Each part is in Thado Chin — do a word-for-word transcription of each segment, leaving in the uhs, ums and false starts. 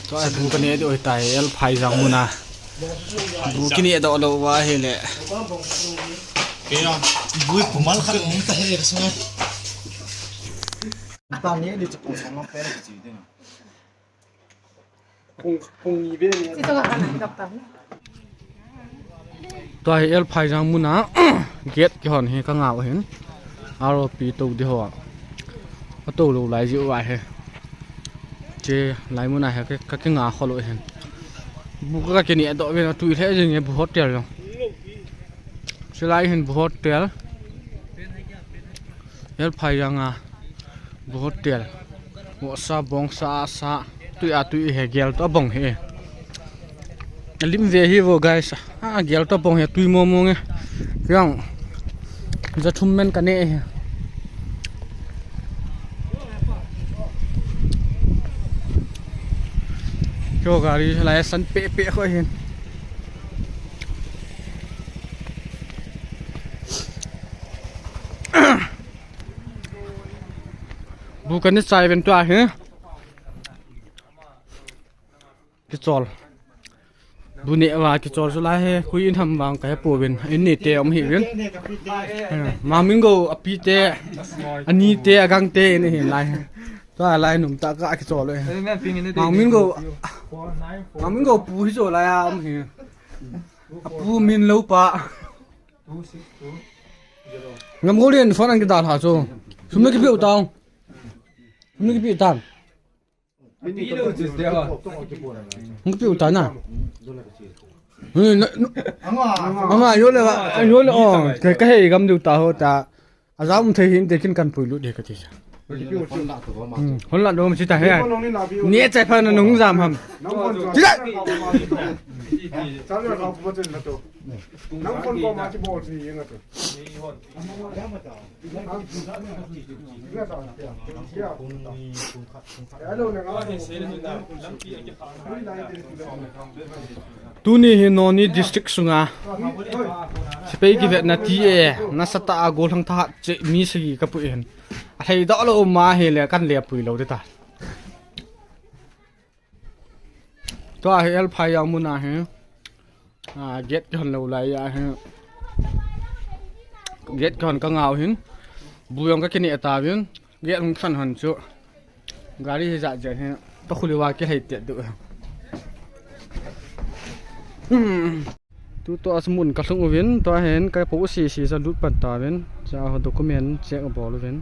Tua bu ka neh doh tai, L. Phaijang muna. Bu ki neh doh lou va ahile. Kei a, bu pumal khat um ta he ka sanga. Ta neh di chu pung sang pe ki chi ding. Pung, pung ni ve ni. Tua hi L. Phaijang muna gate kihon hi ka ngah u ahin. R O P tou di ho. A tou lou lai jiu ahi. Che lai muna hi ka, ka kingah khol u ahin. Bu ka ki neh doh uvin, atui lheh jing e bu hotel jong. Chulai hin bu hotel. L. Phaijang a bu hotel. Vohsa, bongsa, asa. Tui a tui hi gel toh bong hi. Lim ve hi vo guys. A gel toh bong hi tui mo mo nge. Yang. Ja thum men ka neh hi. Kyo gari lai san pe pe kho hin. Bu ka neh chai uvin tua hi. Kichol. Bu neh uva kichol chu lai hi, koi in ham vang ka he pouvin. In neh te um hih uvin. Mangmingo api te, ani te, agang te in hi lai hi. Tua lai num tah ka kichol u hi. Mangmingo, Mangmingo pu hi chu lai a um hi. Apu min lou pa. Ngam go lien phone an kidal ha chu. Sum na kipe u tang. Sum na kipe u tang. Hung kipe u ta na. Anga, anga, yo le, yo le, oh, ka, ka hei gam diu ta ho ta. A jam thei hin te kin kan pui lut de ka ti sa. Hmm, hon la dom si ta he. Ni chai pha na nung jam ham. Ti da. Tuni hi Noni district sunga sepai kivetna T A nasatah a gollhang thahat cheh mi sagi ka pui hin. A thei doh lou ma hi le kan le pui lou de ta. Tua hi L. Phaijang muna hi. A, gate kihon lou lai a hi. Gate kihon ka ngah u hin. Bu jong ka kineh ta uvin. Gate hung khan hon chu. Gari hi ja ja hi. Ka khuli va kilhei te du. Hmm. Tutua chu mun ka lhung uvin, tua hin ka po sisi chu lut pan ta uvin, cha ho document check abol uvin.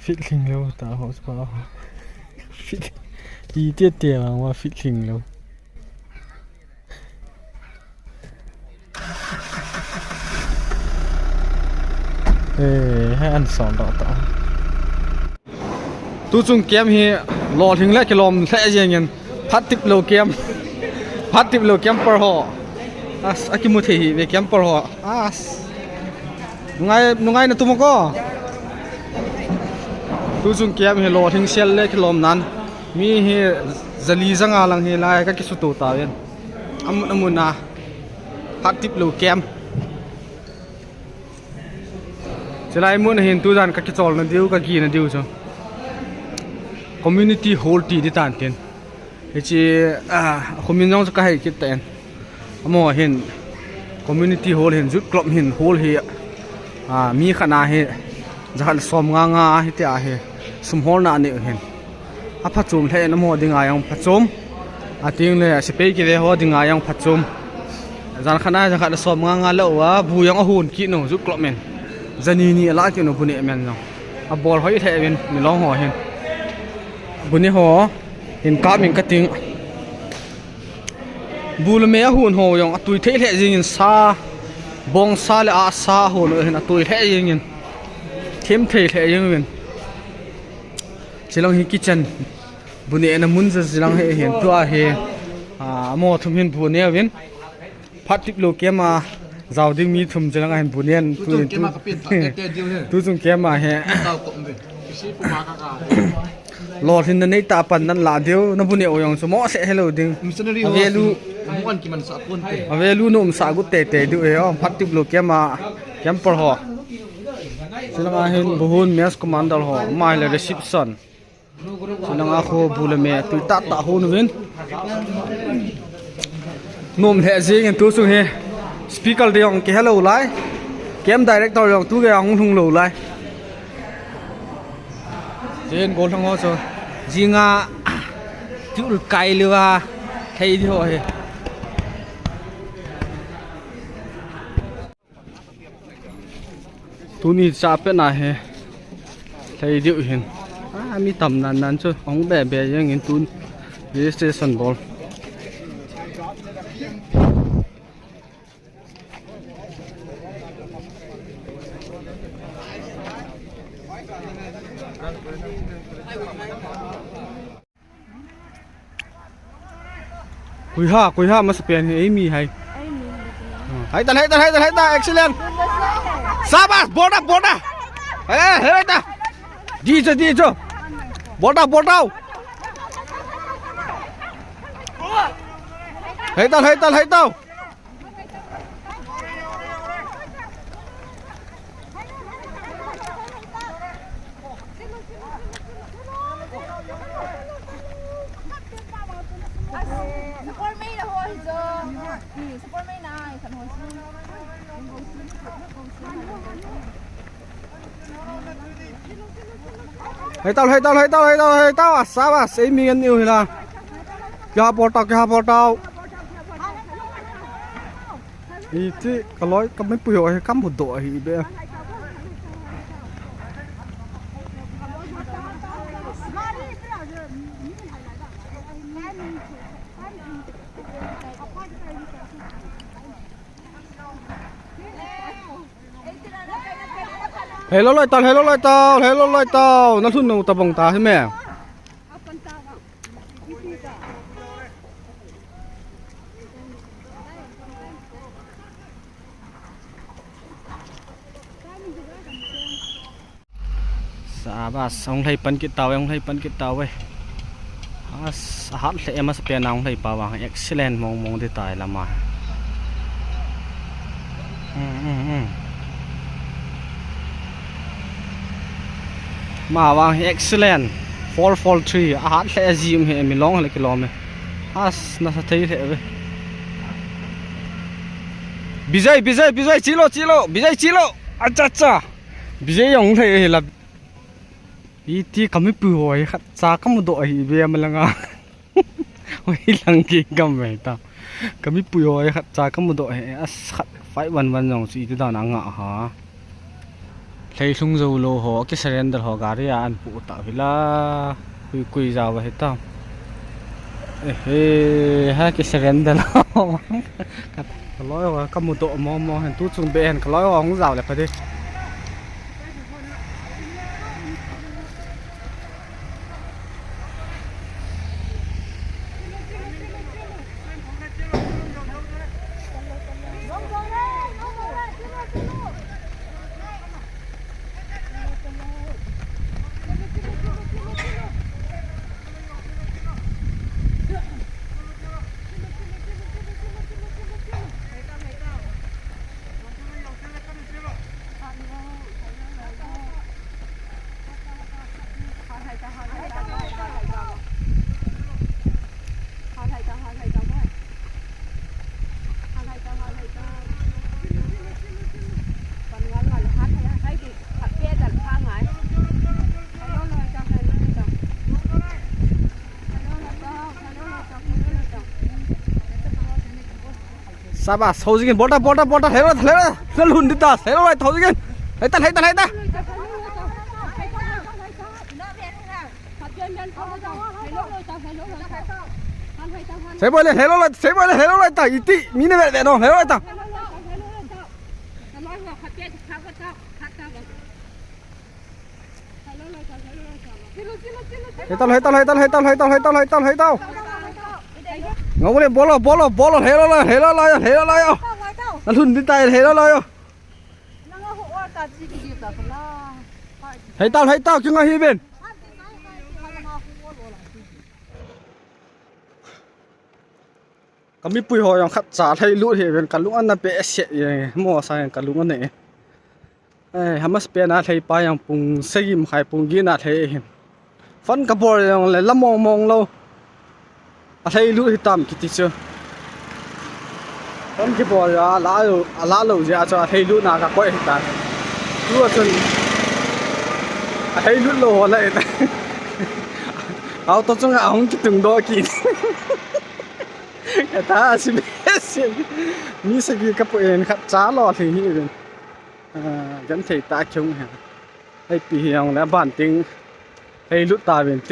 Fit lhing lou ta ho pa ho. Fit. Ti te te vang va fit lhing lou. Eh, hai an son doh ta. Tuchung camp hi lolhing le kilom lheh jeng in phat tip lou camp. Phat tip lou camper ho. As, akimu thei hi ve camper ho. As. Nungai, nungai na tum ko. Tuchung camp hi lolhing sel le kilom nan. Mi hi jali janga lang hi lai ka kisuto ta uvin. Amun, amun a. Phat tip lou camp. Chulai mun hin tujan ka kicholna diu, ka gina diu chu. Community hall ti di tan tin. Hichi, ah, khumin jong chu ka hei kit ta in. Amaho hin community hall hin youth club hin hall hi, ah, mi khat na hi jakhat le som nga nga hi ti a hi sum holna anei u hin. Aphachom lheh in amaho dinga jong phachom. Ating le sepai kive ho dinga jong phachom. Jan khat na jakhat le som nga nga lou a bu jong ahon kit nu youth club men. Jani ni ala kit nu bu neh men jong. Abol hoi lheh uvin milong ho hin. Bu neh ho hin kap in ka ting. Bu le me ahon ho jong atui thei lheh jeng in sa, bong sa le asa ahon ho hin atui lheh jeng in. Them thei lheh jeng uvin. Chilang hi kitchen. Bu nehna mun chu chilang hi hin tua hi. Ah, amaho thum hin bu neh uvin. Phat tip lou camp a jao ding mi thum chilang a hin bu neh in tu, tu, tuchung camp a hi. Lolhinna nei tah pan nan la diu, na bu neh u jong chu mo se helou ding. Missionary ho value, a value na umsah got tei tei diu e, oh, phat tip lou camp a, camper ho. Chulanga hin Buhun Mess Commander ho, ama hile reception. Chulanga khu bu le me tui tah tah hon uvin. Nom lheh jeng in tu chung hi. Speaker ding jong kihe lou lai. Camp director jong tu gei a hung lhung lou lai. Jen gollhang ho chu. Jinga tul kai liu a thei di ho hi. Tuni cha pet na hi. Thei diu hin. A, mi tam nan nan chu. Hung be be jeng in tun. Registration bol. Koi ham, koi ham, masa pen hi, Amy hai. Amy hai. Hai ta, hai ta, hai ta, hai ta, excellent. Sabas, bota, bota. Eh, hai ta. Di jo, di jo. Bota, bota. Hai ta, hai ta, hai ta. Hai tau, hai tau, hai tau, hai tau, hai tau. Asa ba, sei mi ngan niu hila. Kya portau, kya portau. Iti, kaloi, kami puyo, eh, kamu do, eh, ibe. Hello, loi tau, hello, loi tau, hello, loi tau. Na thun no tabang ta, hi me. Sabas, hung lhai pan kit tau, hung lhai pan kit tau. As, ahat lheh e, masa pen a hung lhai pa vang, excellent mong mong ti tai lama. Hmm, hmm, hmm. Ma vang hi excellent. Four four three. Ahat lheh e, jim hi, mi long le kilom e. As, nasa thei lheh ve. Bijay, Bijay, Bijay, chilo, chilo. Bijay, chilo. Acha, acha. Bijay jong lhai hi la. Iti kami pu ho hi khat cha kamu do hi be malanga. Hoi lang ki gam ve ta. Kami pu ho hi khat cha kamu do hi as khat five one one jong chu iti dan anga ha. Lhei lhung jo lo ho ki surrender ho gari a an pu ta hila. Kui kui ja va hi ta. Ehe, ha ki surrender ho. Kaloi ho kamu do mo mo hen tu chung be hen kaloi ho hung jao le pha de. Sabas, hojing, bol ta, bol ta, bol ta, helo, helo, helo, lhun dita, helo, lai, hojing. Lai ta, lai ta, lai ta. Sei boi le, helo, lai, sei boi le, helo, lai ta, iti, mi ne ve, ve no, helo, lai ta. Hei tau, hei tau, hei tau, hei tau, hei tau, hei tau, hei tau, hei tau. Ngau le, bolo, bolo, bolo, hei lo, hei lo, hei lo, hei lo. Na lhun di tai, hei lo, hei lo. Hei tau, hei tau, kinga hi ben. Kami pui ho jong khat cha thei lut hi ben, kalung ana pe se, mo sa kalung ana e. Eh, hamas pen a lhei pa jong pung sagi makhai pung get na lhei hin. Phone kabol jongle la mong mong lou. Alhei lut hitam kiti chu. Phone kibol a la lou, ala lou jeh a chu alhei lut na kakoi hitan. Tua chun alhei lut lou ho la in. Auto chunga ahung kitung doh kit. Kata si be si. Mi sagi kapu in khat cha lo lhi hi in. Ah, genthei tah a kihung hi. Hei pi hi jongle aban ting lhei lut tauvin tin.